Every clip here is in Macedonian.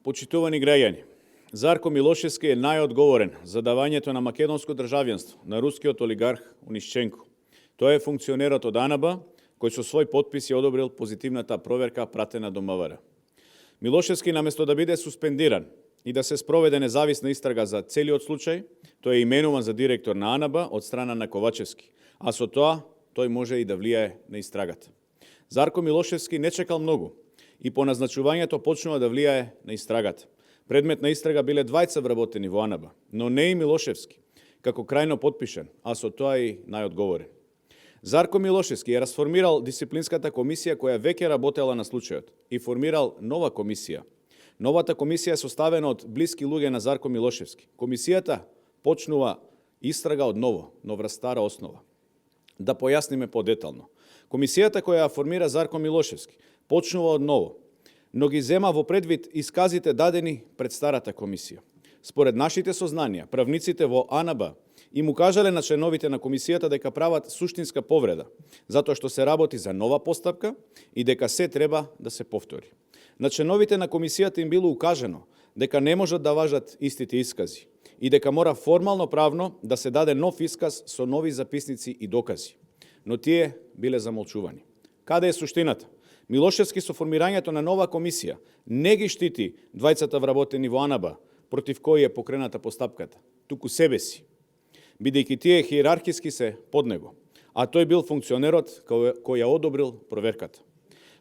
Почитувани граѓани, Зарко Милошевски е најодговорен за давањето на македонско државјанство на рускиот олигарх Онишченко. Тој е функционерот од АНБ, кој со свој подпис ја одобрил позитивната проверка пратена до МВР. Милошевски, наместо да биде суспендиран и да се спроведе независна истрага за целиот случај, тој е именуван за директор на АНБ од страна на Ковачевски, а со тоа тој може и да влијае на истрагата. Зарко Милошевски не чекал многу и по назначувањето почнува да влијае на истрагата. Предмет на истрага биле двајца вработени во АНБ, но не и Милошевски, како крајно подпишен, а со тоа и најодговорен. Зарко Милошевски е расформирал дисциплинската комисија која веќе работела на случајот и формирал нова комисија. Новата комисија е составена од блиски луѓе на Зарко Милошевски. Комисијата почнува истрага од ново, но врз стара основа. Да појасниме подетално. Комисијата која формира Зарко Милошевски почнува од ново, но ги зема во предвид исказите дадени пред старата комисија. Според нашите сознанија, правниците во АНБ им укажале на членовите на комисијата дека прават суштинска повреда, затоа што се работи за нова постапка и дека се треба да се повтори. На членовите на комисијата им било укажено дека не можат да важат истите искази и дека мора формално правно да се даде нов исказ со нови записници и докази. Но тие биле замолчувани. Каде е суштината? Милошевски со формирањето на нова комисија не ги штити двајцата вработени во АНБ, против кои е покрената постапката, туку себе си, бидејќи тие хиерархиски се под него, а тој бил функционерот кој ја одобрил проверката.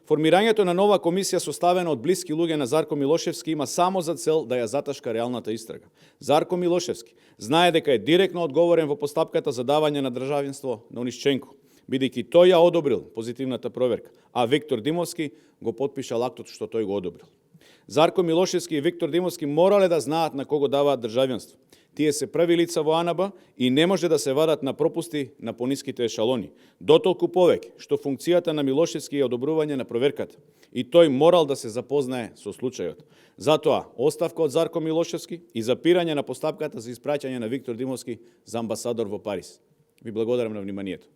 Формирањето на нова комисија составена од блиски луѓе на Зарко Милошевски има само за цел да ја заташка реалната истрага. Зарко Милошевски знае дека е директно одговорен во постапката за давање на државенство на Онишченко, бидејќи тој ја одобрил позитивната проверка, а Виктор Димовски го потпишал актот што тој го одобрил. Зарко Милошевски и Виктор Димовски морале да знаат на кого даваат државенство. Тие се први лица во АНБ и не може да се вадат на пропусти на пониските ешалони. Дотолку повеќе што функцијата на Милошевски е одобрување на проверката и тој морал да се запознае со случајот. Затоа оставка од Зарко Милошевски и запирање на постапката за испраќање на Виктор Димовски за амбасадор во Париз. Ви благодарам на вниманието.